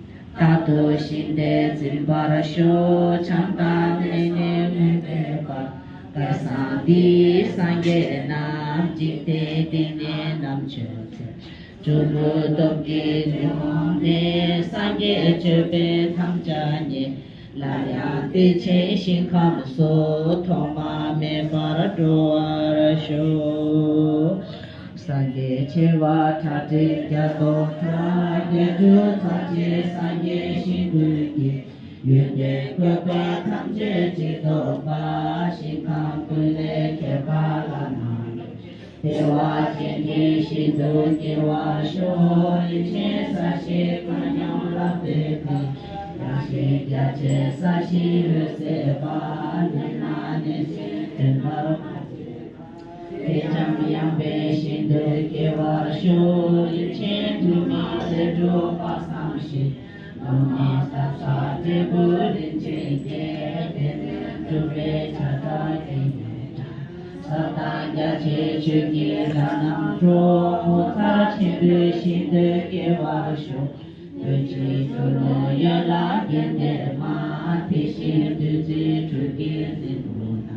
རྟག་ཏུ་ཞིང་དེར་འཛིན་པར་ཤོག །བྱམས་དང་ནད་ནི་མི་འབྱུང་བར། སྐལ་བཟང་འདི་ཡིས་སངས་རྒྱས་རྣམས། འཇིག་རྟེན་འདི་ནས་རྣམ་མཆོད་མཛད། སྤྲུལ་སྐུ་སྟོབས་ཀྱིས་འདུལ་འོང་ནས། སངས་རྒྱས་སྤྱོད་པས་ཐམས་ཅད་མཉེས། སླར་ཡང་བདེ་ཆེན་ཞིང་ཁམས་སུ། ཐོག་མ་མེད་པར་འགྲོ་བར་ཤོག །སངས་རྒྱས་ཆེ་བ་ཁྲག་ཁྲིག་བརྒྱ་སྟོང་ཕྲག །བརྒྱད་ཁྲི་ཚོགས་ཀྱིས་སངས་རྒྱས་ཞིང་ཀུན་གྱི། ཡོན་ཏན་བཀོད་པ་ཐམས་ཅད་ཀྱིས་བསྟོད་པ། ཞིང་ཁམས་ཀུན་ལས་ཁྱད་པར་ལ་ནི། བདེ་བ་ཅན་གྱི་ཞིང་དུ་སྐྱེ་བར་ཤོག །རིན་ཆེན་ས་གཞི་མཁའ་མཉམ་རབ་ཏུ་བརྟན། ཡངས་ཤིང་རྒྱ་ཆེ་ས་གཞིའི་འོད་ཟེར་བ། མྱུར་ན་ནད་ཀྱིས་ཐོན་པར་མ་བྱེད། དེས་ཀྱང་ཡངས་པའི་ཞིང་དུ་སྐྱེ་བར་ཤོག །རིན་ཆེན་དུ་མ་ལས་གྲུབ་པ་བསམ་ཞིང་། ལོ་མ་ས་ས་འབྲས་བུ་རིན་ཆེན་སྐྱེ། དེ་ནས་གྲུབ་པའི་ཆར་ཆ་གད་སྙིགས་བྲལ། ཟབ་དང་རྒྱ་ཆེ་ཆོས་ཀྱི་ལྷ་རྣམས་འགྲོ། ངོ་མཚར་ཆེན་པོའི་ཞིང་དུ་སྐྱེ་བར་ཤོག །བདུད་རྩིའི་ཆུ་ཀླུང་གཡོན་ལ་གྱེན་འདེབས་མ། དེ་བཞིན་བདུད་རྩིའི་གྲུ་གུའི་རྫིང་བུ་ན།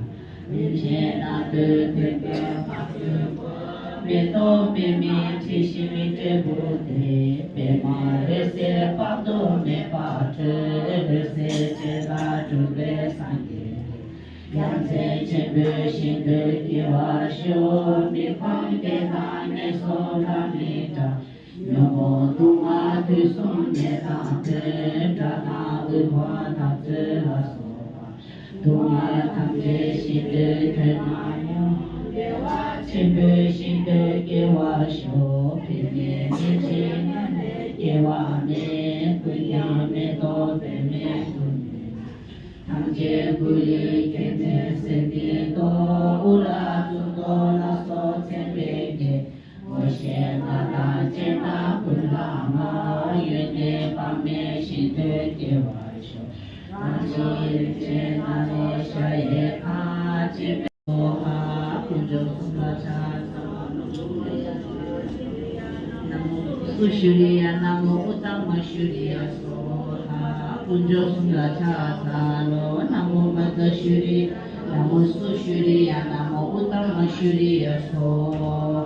རིན་ཆེན་རྣམས་དང་ལྡན་པའི་བ་སྤུའི་སྐོར། མེ་ཏོག་པདྨའི་དྲི་ཞིམ་འབྲས་བུ་སྟེ། པདྨ་འོད་ཟེར་དཔག་ཏུ་མེད་པ་འཕྲོས། འོད་ཟེར་ཅན་ལ་སྤྲུལ་པའི་སངས་རྒྱས་ཏེ། ཡ་མཚན་ཆེན་པོའི་ཞིང་དུ་སྐྱེ་བར་ཤོག །མི་ཕམ་རྒྱལ་དང་ངན་སོང་ལ་མི་སྐྲག །ཉོན་མོངས་དུག་ལྔ་དུས་གསུམ་ནད་དང་བྲལ། དགྲ་དང་ཨུཏྤལ་དམ་ཚིག་ལ་སོགས་པ། སྡུག་བསྔལ་ཐམས་ཅད་ཞི་སྟེ་ཐོན་ན་ཡང་། བདེ་བ་ཆེན་པོའི་ཞིང་དུ་སྐྱེ་བར་ཤོག །ཕན་མེད་ནད་ཀྱིས་ཉེན་ལས་སྐྱེ་བ་མེད། ཀུན་ཀྱང་མེ་ཏོག་པདྨའི་དུང་ནི། ཐམས་ཅད་སྐུ་ཡི་སྐྱེད་མོས་ཟེར་མི་ཏོག །ཨུ་ར་གཙུག་ཏོར་ལ་སོགས་མཚན་དཔེ་བརྒྱད། མོ་ཤེས་ང་དང་སྤྱན་དང་ཀུན་ལ་བསྔགས། ཡོན་ཏན་དཔག་མེད་ཞིང་དུ་སྐྱེ་བར་ཤོག །རང་བྱུང་རིན་ཆེན་སྣ་ཚོགས་ཤ་ཡི་ཁ། ཅི་སོ་ཧ། དཀོན་མཆོག་གསུམ་ལ་ཕྱག་འཚལ་ལོ། ན་མོ་སུ་ཤྲི་ཡ། ན་མོ་ཨུ་ཏ་མ་ཤྲི་ཡ་སོ་ཧ། དཀོན་མཆོག་གསུམ་ལ་ཕྱག་འཚལ་ལོ། ན་མོ་མཉྫ་ཤྲི་ཡ། ན་མོ་སུ་ཤྲི་ཡ། ན་མོ་ཨུ་ཏ་མ་ཤྲི་ཡ་སོ་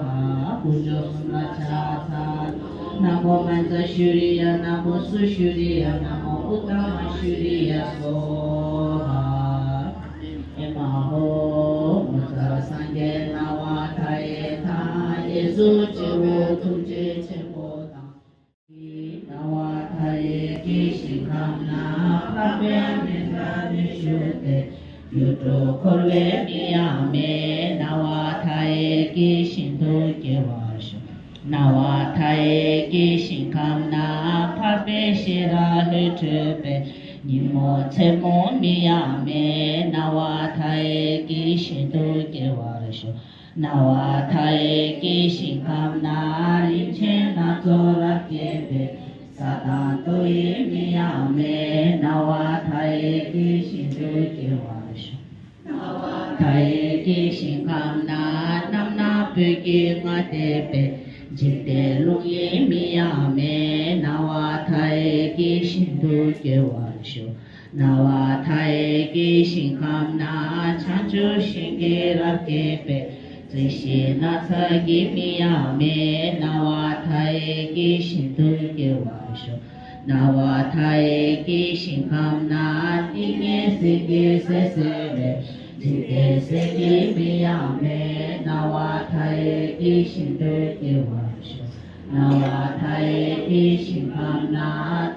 ཧ། དཀོན་མཆོག་གསུམ་ལ་ཕྱག་འཚལ་ལོ། ན་མོ་མཉྫ་ཤྲི་ཡ། ན་མོ་སུ་ཤྲི་ཡ། ན་མོ་ཨུ་ཏ་མ་ཤྲི་ཡ་སོ་ཧ། ཨེ་མ་ཧོ། ངོ་མཚར་སངས་རྒྱས་སྣང་བ་མཐའ་ཡས་དང་། གཡས་སུ་སྤྱི་བོ་ཐུགས་རྗེ་ཆེན་པོ་དང་། སྣང་བ་མཐའ་ཡས་ཀྱི་ཞིང་ཁམས་ན། འཕགས་པའི་མཉྫུ་གནས་བཞུགས་ཏེ། ཡུལ་དུ་འཁོར་བའི་མི་ཡང་མེད། སྣང་བ་མཐའ་ཡས་སྐྱེ་ཞིང་དུ་སྐྱེ་བར་ཤོག། སྣང་བ་མཐའ་ཡས་སྐྱེ་ཞིང་ཁམས་ན། འཕགས་པའི་ཤེས་རབ་ལྷུན་གྲུབ་པའི། ཉིན་མོ་མཚན་མོ་མི་ཡང་མེད། སྣང་བ་མཐའ་ཡས་སྐྱེ་ཞིང་དུ་སྐྱེ་བར་ཤོག། སྣང་བ་མཐའ་ཡས་སྐྱེ་ཞིང་ཁམས་ན། རིན་ཆེན་སྣ་ཚོགས་རབ་བསྐྱེད་པའི། ས་དང་རྡོ་ཡི་མི་ཡང་མེད། སྣང་བ་མཐའ་ཡས་སྐྱེ་ཞིང་དུ་སྐྱེ་བར་ཤོག། སྣང་བ་མཐའ་ཡས་སྐྱེ་ཞིང་ཁམས་ན། རྣམ་སྣང་སྤོས་ཀྱི་སྔགས་བཟླས་པའི། འཇིག་རྟེན་རླུང་ཡི་མི་ཡང་མེད། སྣང་བ་མཐའ་ཡས་སྐྱེ་ཞིང་དུ་སྐྱེ་བར་ཤོག། སྣང་བ་མཐའ་ཡས་སྐྱེ་ཞིང་ཁམས་ན། བྱང་ཆུབ་ཤིང་གི་རབ་བསྐྱེད་པའི། རྩི་ཤིང་ནགས་ཚལ་གྱི་མི་ཡང་མེད། སྣང་བ་མཐའ་ཡས་སྐྱེ་ཞིང་དུ་སྐྱེ་བར་ཤོག། སྣང་བ་མཐའ་ཡས་སྐྱེ་ཞིང་ཁམས་ན། ཏིང་ངེ་འཛིན་གྱི་ཟེར་ཟེར་བའི། འཇིག་རྟེན་ཟེར་གྱི་མི་ཡང་མེད། སྣང་བ་མཐའ་ཡས་སྐྱེ་ཞིང་དུ་སྐྱེ་བར་ཤོག། སྣང་བ་མཐའ་ཡས་སྐྱེ་ཞིང་ཁམས་ན།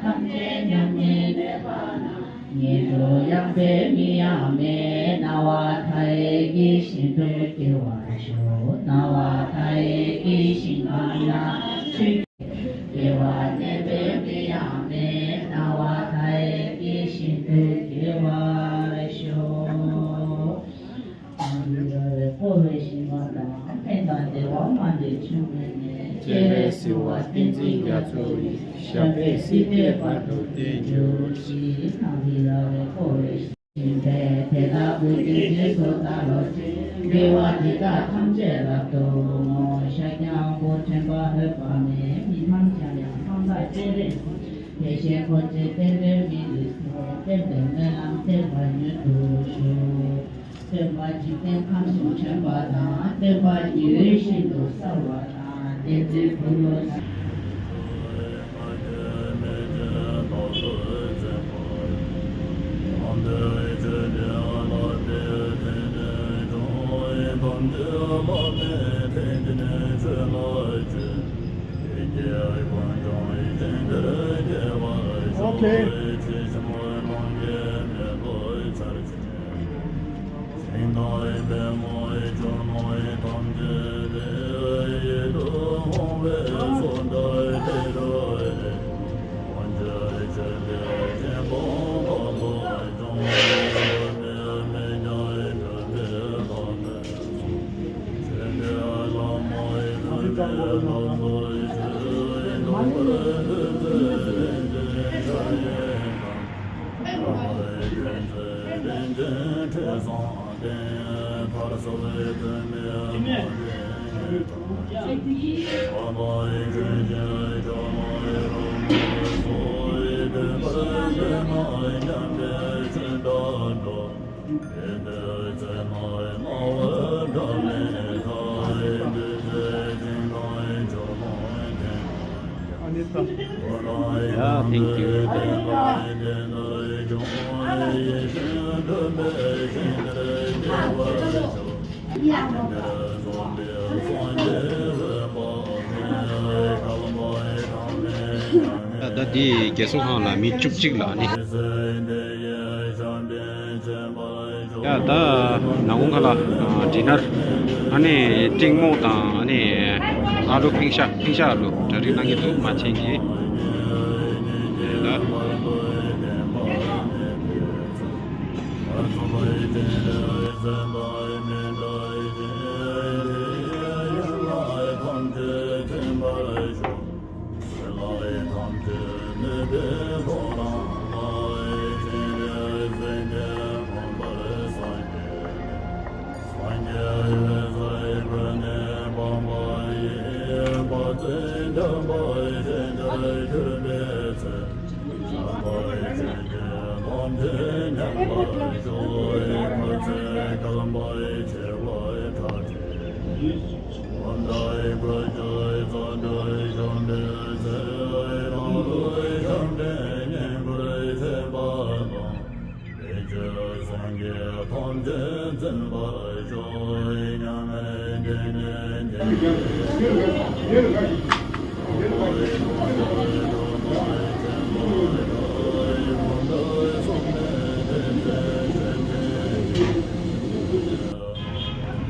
ཐམས་ཅད་མཉམ་ཉིད་གནས་པ་ན། ཉིད་དུ་ཡངས་པའི་མི་ཡང་མེད། སྣང་བ་མཐའ་ཡས་སྐྱེ་ཞིང་དུ་སྐྱེ་བར་ཤོག། སྣང་བ་མཐའ་ཡས་སྐྱེ་ཞིང་ཁམས་ན། ཆོས་སྐྱེ་བ་གནས་པའི་མི་ཡང་མེད། སྣང་བ་མཐའ་ཡས་སྐྱེ་ཞིང་དུ་སྐྱེ་བར་ཤོག། ནམ་མཁའི་ར་བས་བསྐོར་བའི་ཞིང་ཁམས་དང་། ཕན་དང་བདེ་བ་མ་འདྲེས་འབྱུང་བའི་གནས། སྤྱན་རས་གཟིགས་དབང་བསྟན་འཛིན་རྒྱ་མཚོ་ཡི། ཞབས་པད་སྲིད་མཐའི་བར་དུ་བརྟན་གྱུར་ཅིག། ནམ་མཁའི་ར་བས་བསྐོར་བའི་ཞིང་ཁམས་དེ་དག་ཀུན་གྱི་རྗེས་སུ་བདག་སློབ་ཅིང་། དགེ་བ་འདི་དག་ཐམས་ཅད་རབ་ཏུ་བསྔོ། ཤཱཀྱ་དབང་པོ་དྲན་པ་ལྷོད་པ་མེད། མི་ཕམ་འཇམ་དབྱངས་གསང་བདག་སྤྱན་རས་གཟིགས། དེ་བཞིན་འཁོར་བཅས་བསྟན་པའི་མི་ལུས་སྲིད། བསྟན་པའི་སྨོན་ལམ་བརྟན་པར་མྱུར་དུ་ཤོག། སྟོན་པ་འཇིག་རྟེན་ཁམས་སུ་བྱོན་པ་དང་། བསྟན་པ་ཡིད་འོང་ཤིན་ཏུ་གསལ་བ་དང་། བསྟན་འཛིན་གུ་རུ། Okay. Yeah, thank you. ད་འདི་རྒྱལ་སྲུང་ཁང་ལ་མི་བཅུ་གཅིག་ལ་ནི། ཡ་ད་ནག་ཁུང་ཁ་ལ་ཌི་ནར། ཨ་ནི་ཀྲིང་མོང་དང་ཨ་ནི་ཨ་ལུ་ཕིང་ཤ་ཕིང་ཤ་ཨ་ལུ་གྲ་སྒྲིག་གནང་གི་འདུག་མ་ཆེན་གྱིས། ཡ་ད།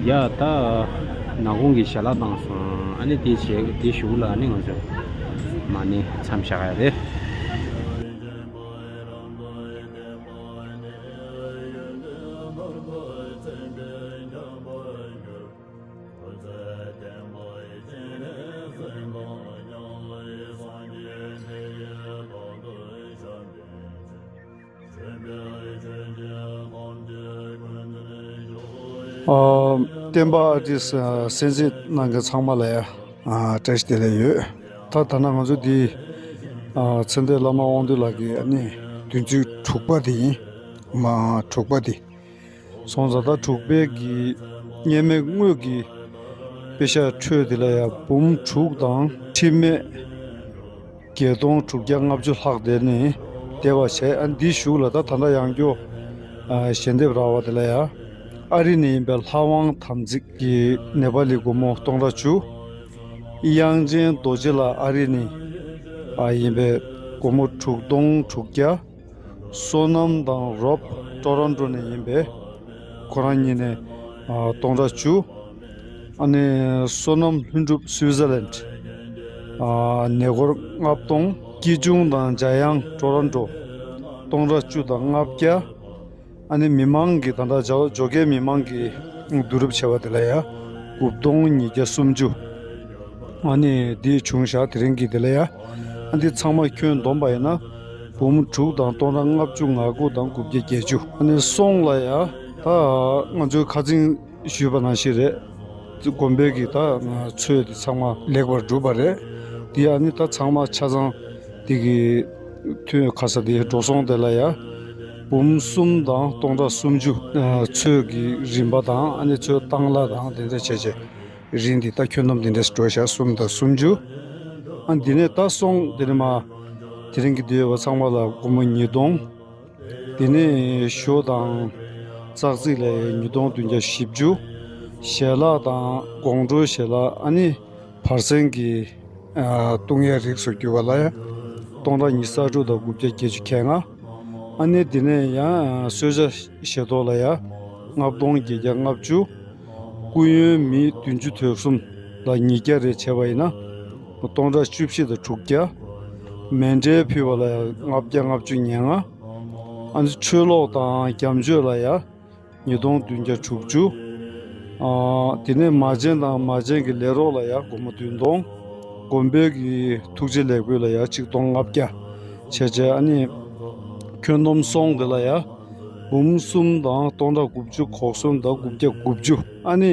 ཡ་ད། ནག་ཁུང་གི་ཞལ་ལག་བཏང་སོང་། ཨ་ནི་དེ་བྱས་དེ་གཞུག་ལ་ཨ་ནི་ང་ཚོ་མ་ཎི་མཚམས་བཞག་ཡ་རེད། ཨ། བསྟན་པ་ཨ་ཏི་ས་གསན་གཟིགས་གནང་མཁན་ཚང་མ་ལ་ཡ། ཨ། བཀྲ་ཤིས་བདེ་ལེགས་ཡོད། ད་ད་ནང་ང་ཚོ་འདི། ཨ། ཚེ་འདས་བླ་མ་དབང་འདུས་ལགས་ཀྱི་ཨ་ནི་བདུན་ཚིགས་དྲུག་པ་དེ་ཡིན། མ་དྲུག་པ་དེ། སོང་ཙང་ད་དྲུག་པའི་གི་སྔོན་མའི་དངོས་ཀྱི་དཔེ་ཤག་འཕྲོས་དེ་ལ་ཡ་འབུམ་དྲུག་དང་ཁྲི་མེད་བརྒྱད་སྟོང་དྲུག་བརྒྱ་ལྔ་བཅུ་ལྷག་དེ་ནི་བསྡད་པ་བྱས། ཨ། འདིའི་གཞུག་ལ་ད་ད་ལྟ་ཡང་སྐྱོ། ཨ། ཞལ་འདེབས་རག་པ་དེ་ལ་ཡ། ཨ་རི་ནས་ཡིན་པའི་ལྷ་དབང་དམ་ཚིག་གི་ནེ་པ་ལི་སྒོར་མོ་སྟོང་ཕྲག་བཅུ། དབྱངས་ཅན་རྡོ་རྗེ་ལགས་ཨ་རི་ནས། ཨ། ཡིན་པའི་སྒོར་མོ་དྲུག་སྟོང་དྲུག་བརྒྱ། བསོད་ནམས་དང་རོབ་ཊོ་རོན་ཊོ་ནས་ཡིན་པས། ཁོ་རང་གཉིས་ནས། ཨ། སྟོང་ཕྲག་བཅུ། ཨ་ནི་བསོད་ནམས་ལྷུན་གྲུབ་སུའི་ཛར་ལན། ཨ། ཉེ་འཁོར་ལྔ་སྟོང་། སྐྱིད་འབྱུང་དང་འཇམ་དབྱངས་ཊོ་རོན་ཊོ། སྟོང་ཕྲག་བཅུ་དང་ལྔ་བརྒྱ། ཨ་ནི་མི་མང་གི་ད་ལྟ་ཇོ་ཇོ་ཁའི་མི་མང་གི་བསྡུ་རུབ་བྱས་པ་དེ་ལ་ཡ། དགུ་སྟོང་ཉིས་བརྒྱ་སུམ་ཅུ། ཨ་ནི་འདི་བྱུང་བཞག་དེ་རིང་གི་དེ་ལ་ཡ། ཨ། འདི་ཚང་མ་ཁྱོན་བསྡོམས་པ་ཡིན་ན། འབུམ་དྲུག་དང་སྟོང་ཕྲག་ལྔ་བཅུ་ང་དགུ་དང་དགུ་བརྒྱ་བརྒྱད་ཅུ། ཨ་ནི་སོང་ལ་ཡ། ད་ང་ཚོའི་ཁ་རྩང་ཞུས་པ་ནང་བཞིན་རེད། དགོན་པའི་གི་ད་ཚོས་དེ་ཚང་མ་ལེགས་པར་གྲུབ་པ་རེད། དེ་ཨ་ནི་ད་ཚང་མ་ཆ་ཚང་དེ་གི་ཐོན་ཁ་ས་དེ་འགྲོ་སོང་དེ་ལ་ཡ། འབུམ་གསུམ་དང་སྟོང་ཕྲག་སུམ་ཅུ། ཚོས་ཀྱི་རིན་པ་དང་ཨ་ནི་ཚོས་བཏང་གླ་དང་དེ་འདྲ་བྱས་བྱས། རིན་འདི་ད་ཁྱོན་བསྡོམས་འདི་འདྲས་འགྲོ་ཤག་གསུམ་དང་སུམ་ཅུ། ཨ། འདི་ནས་ད་སོང་དེ་ནས་མ། དེ་རིང་གི་འདི་ཡོད་པ་ཚང་མ་ལ་སྒོར་མོ་ཉིས་སྟོང་། དེ་ནས་ཞོ་དང་ཙག་ཙིག་ལ་ཉིས་སྟོང་བདུན་བརྒྱ་བཞི་བཅུ། ཞལ་ལག་དང་དགོང་དྲོའི་ཞལ་ལག། ཨ་ནི་བར་གསེང་གི། ཨ། བཏུང་ཡའི་རིགས་སུ་གྱུར་པ་ལ་ཡ། སྟོང་ཕྲག་ཉི་ཤུ་རྩ་དྲུག་དང་དགུ་བརྒྱ་བརྒྱད་ཅུ་གྱ་ལྔ། ཨ་ནི་དེ་ནས་ཡང་གསོལ་ཇ་བཞེས་ཐོག་ལ་ཡ། ལྔ་སྟོང་བརྒྱད་བརྒྱ་ལྔ་བཅུ། སྐུ་ཡོན་མི་བདུན་ཅུ་དོན་གསུམ་ལ་ཉིས་བརྒྱ་རེ་བྱས་པ་ཡིན་ན། སྟོང་ཕྲག་བཅུ་བཞི་དང་དྲུག་བརྒྱ། མཎྜལ་ཕུལ་བ་ལ་ཡ་ལྔ་བརྒྱ་ལྔ་བཅུ་ཉེར་ལྔ། ཨ་ནི་ཆོས་ལོག་དང་རྒྱམ་ཆོས་ལ་ཡ། ཉིས་སྟོང་བདུན་བརྒྱ་དྲུག་ཅུ། ཨ། དེ་ནས་མ་བྱན་དང་མ་བྱན་གྱི་ལས་རོགས་ལ་ཡ་སྒོར་མོ་བདུན་སྟོང་། དགོན་པའི་གི་ཐུགས་རྗེ་ལེགས་འབུལ་ལ་ཡ་ཆིག་སྟོང་ལྔ་བརྒྱ། བྱས་བྱས་ཨ་ནི། ཁྱོན་བསྡོམས་སོང་དེ་ལ་ཡ། འབུམ་གསུམ་དང་སྟོང་ཕྲག་དགུ་བཅུ་གོ་གསུམ་དང་དགུ་བརྒྱ་དགུ་བཅུ། ཨ་ནི།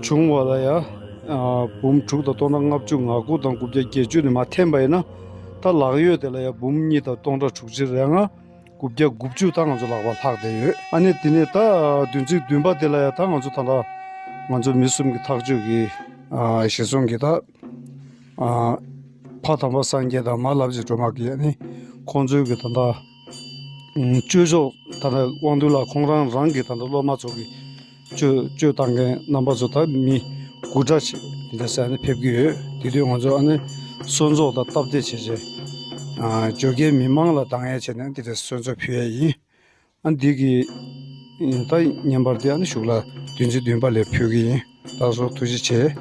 བྱུང་བ་ལ་ཡ། ཨ། འབུམ་དྲུག་དང་སྟོང་ཕྲག་ལྔ་བཅུ་ང་དགུ་དང་དགུ་བརྒྱ་བརྒྱད་ཅུ་ནས་མ་འཐེན་པ་ཡིན་ན། ད་ལག་ཡོད་དེ་ལ་ཡ་འབུམ་གཉིས་དང་སྟོང་ཕྲག་དྲུག་ཅུ་རེ་ལྔ། དགུ་བརྒྱ་དགུ་བཅུ་ད་ང་ཚོ་ལག་པར་ལྷག་བསྡད་ཡོད། ཨ་ནི་དེ་ནས་ད་བདུན་ཚིགས་བདུན་པ་དེ་ལ་ཡ་ད་ང་ཚོ་ད་ལྟ་ང་ཚོ་མི་གསུམ་གྱི་ཐག་གཅོད་ཀྱི། ཨ། གཞི་བཟུང་གི་ད། ཨ། ཕ་དམ་པ་སངས་རྒྱས་དང་མ་ལབ་ཀྱི་སྒྲོལ་མ་གི་ཨ་ནི་ཁོང་ཚོའི་གི་ད་ལྟ། ཨ། གཅོད་ཕྱོགས་ད་ལྟ་དབང་འདུས་ལགས་ཁོང་རང་རང་གི་ད་ལྟ་སློབ་མ་ཚོ་གི། གཅོད་གཅོད་བཏང་མཁན་རྣམ་པ་ཚོ་ད་མི་དགུ་ཕྲག་ཅིག་དེ་འདྲ་ཟེར་ནས་ཕེབས་ཀྱི་ཡོད། དེ་དུས་ང་ཚོ་ཨ་ནི་གསོལ་ཚོགས་དང་སྟབས་བདེ་བྱས་བྱས། ཨ། ཇོ་ཁའི་མི་མང་ལ་བཏང་ཡས་བྱས་ནས་དེ་འདྲ་གསོལ་ཚོགས་ཕུལ་ཡས་ཡིན། ཨ། འདི་གི་ད་བརྙན་པར་དེ་ཨ་ནི་གཞུག་ལ་བདུན་ཚིགས་བདུན་པ་ལ་ཕུལ་གྱི་ཡིན། ད་སོ་ཐུགས་རྗེ་ཆེ།